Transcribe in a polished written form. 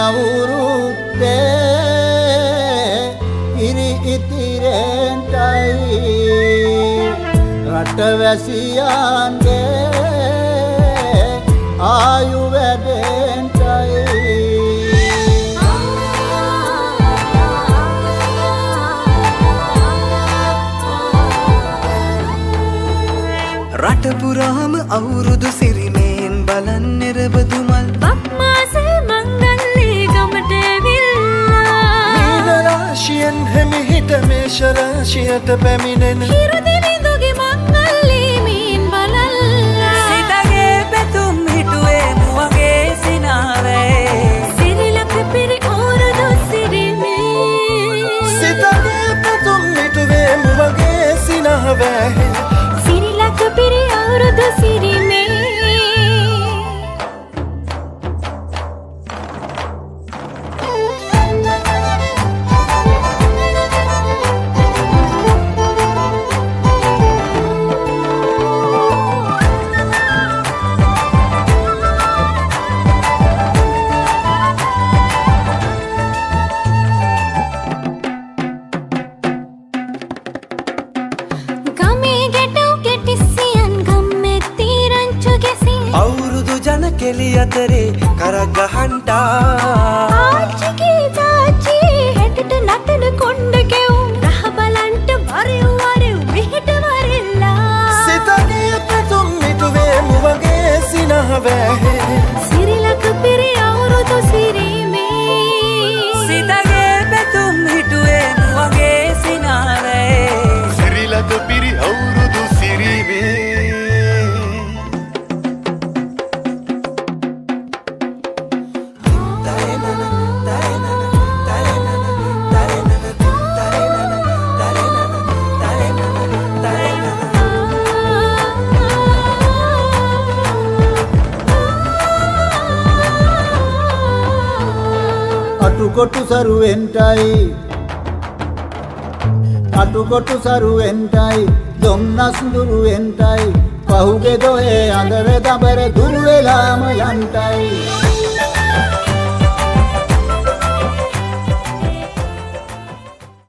අවුරුද්දේ ඉරි ඉතිරෙන්ටයි රටවැසියන්ගේ ආයු වැඩෙන්ටයි. රට පුරාම අවුරුදු සිරිමෙන් බලන් නිරබදු මල් බක්මාසේ මංගල්ලේ ගමට ඇවිල්ලා මීන රාශියෙන් හෙමිහිට මේෂ රාශියට පැමිණෙන හිරු දෙවිඳුගේ මංගල්ලේ මීන් බලල්ලා සිතගේ පැතුම් හිටුවේ මුවගේ සිනාවේ සිරිලක පිරි අවුරුදු සිරිමේ සිතගේ පැතුම් හිටුවේ මුවගේ සිනාවේ සිරිලක පිරි අවුරුදු සිරිමේ. ගමේ ගැටව් ගැටිසියන් ගම්මැති රංචු ගැසින් අවුරුදු ජන කෙලි අතරේ කරක් ගහන්ටා ආච්චිගේ තාච්චි හැටට නටන කොණ්ඩ කෙවුම් රහ බලන්ට වරෙව් වරෙව් මෙහෙට වරෙල්ලා සිතගේ පැතුම් හිටුවේ මුවගේ සිනහවේ සිරිලක පිරි අවුරුදු සිරීමේ සිතගේ පැතුම් හිටුවේ මුවගේ සිනාවේ සිරිලක පිරි අවුරුදු සිරිමේ. අටුකොටු සරුවෙන්ටයි අටුකොටු සරුවෙන්ටයි දොම්නස් දුරුවෙන්ටයි පහුගේ දොහේ අඳර දඹර දුරු වෙලාම යන්ටයි.